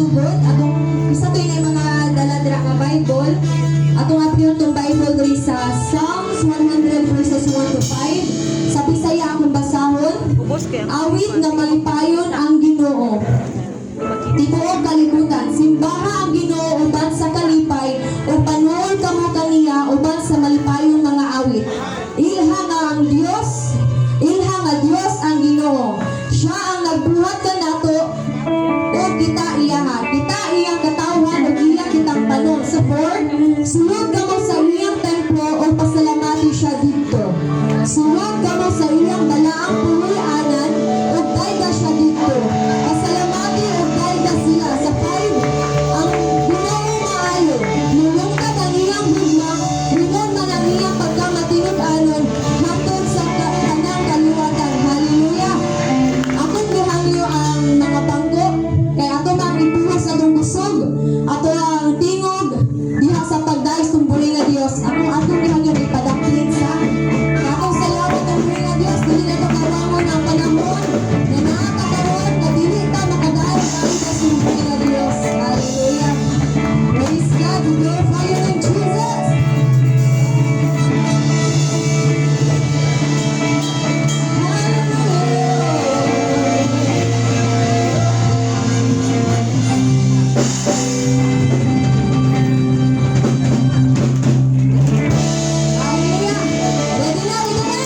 Pagsugod, atong isa to yung mga dala-dala nga Bible. Atong apliyon tong Bible diri sa Psalms 100 verses 1 to 5. Sa Bisaya akong basahon. Ubos kay ang Awit nga malipayon ang Ginoo. Tibuok kalibutan, simbaha ang Ginoo uban sa kalipay ug panuol kamo kaniya uban sa malipayong mga awit. Ilha nga ang Dios, ilha nga Dios ang Ginoo. Siya ang nagbuhat kanato ug kita iyaha. Kita iyang katawhan ug iya kitang panon. Sa 4, sulod kamo sa iyang templo ug pasalamati siya didto. Sulod kamo sa iyang balaang puloy-anan ug dayga siya didto. Pasalamati ug dayga siya. Sa 5, ang Ginoo maayo. Mulungtad ang iyang gugma, ingon man ang iyang pagkamatinud-anon hangtod sa tanang kaliwatan. Hallelujah. Akong gihangyo ang mga bangko kay ato mang ipuhos atong kusog, ato ang tingog diha sa pagdais tung buhi nga Dios. Ako atong gihangyo ipadaplin sa atong salamat ang buhi nga Dios. Dili na to kawangon ang panahon na naa ta karon nga dili ta makadaig ang sa buhi nga Dios. Hallelujah. Praise God. We glorify your name, Jesus. Hallelujah. Hallelujah. Ready na, ready na?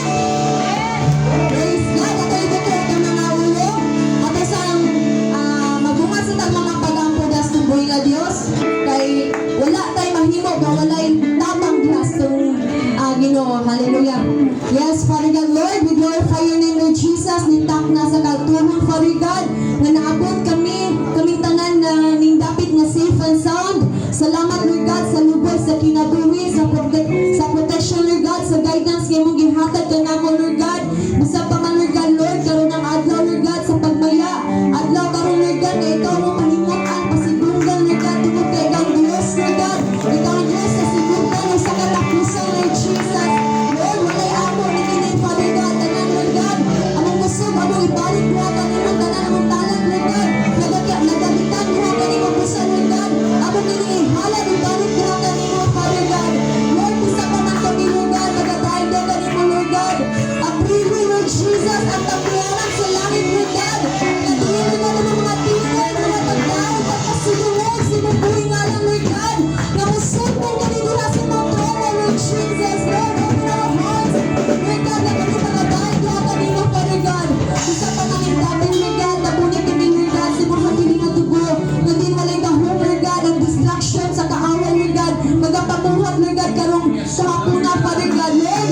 Praise God. Ato ibuto ang mga ulo. Ato sang mabunga sa tang mga pagampo das tung buhi nga Dios. Kay wala tay mahimo nga walay tabang diha sa tung Ginoo. Hallelujah. Yes, Father God, Lord, we glorify your name, Lord Jesus. Nintak na sa kaltuhon, Father God, nga naabot kami, kaming tanan na ning dapit nga safe and sound. Salamat, Lord God, sa lubos, sa kinabuhi, sa protection, Lord God, sa guidance nga imong gihatag kanamo, Lord God. Bisan pa man, Lord God, Lord, karon ang adlaw, Lord God, sa pagmaya. Adlaw karon, Lord God, nga ikaw mo pahimutan, pasidunggan, Lord God, tungod kay ikaw ang Diyos, Lord God. Ikaw ang Diyos sa sigurdan ug sa katapusan, Lord Jesus. Lord, walay amo ni kini, Father God, tanan, Lord God. Among kusog, among ibalik mo kanimo tanan among talent, Lord God. Nagagitan mo kanimo busa, Lord God. Among kini ihalad, ibalik mo kanimo, Father God. Lord, bisa pa man kami, Lord God, magadaig daw kanimo, Lord God. Aprili, Lord Jesus, ang tangkuyanan sa langit, Lord God. Nga dili, Lord God, ang mga tingog, mga pagdaig, pagpasulungog sa imong buhi ngalan, Lord God. Nga musumpong kami diha sa imong trono, Lord Jesus. Lord, open our hearts. Lord God, nga kami magadaig diha kanimo, Father God. Bisa pa man ang dami, Lord God, nabunit kami, Lord God, sa imong habiling nga dugo. Nga din walay gahom, Lord God, ang distraction sa kaaway, Lord God. Magapamuhat, Lord God, karong sa hapuna, Father God. Lord,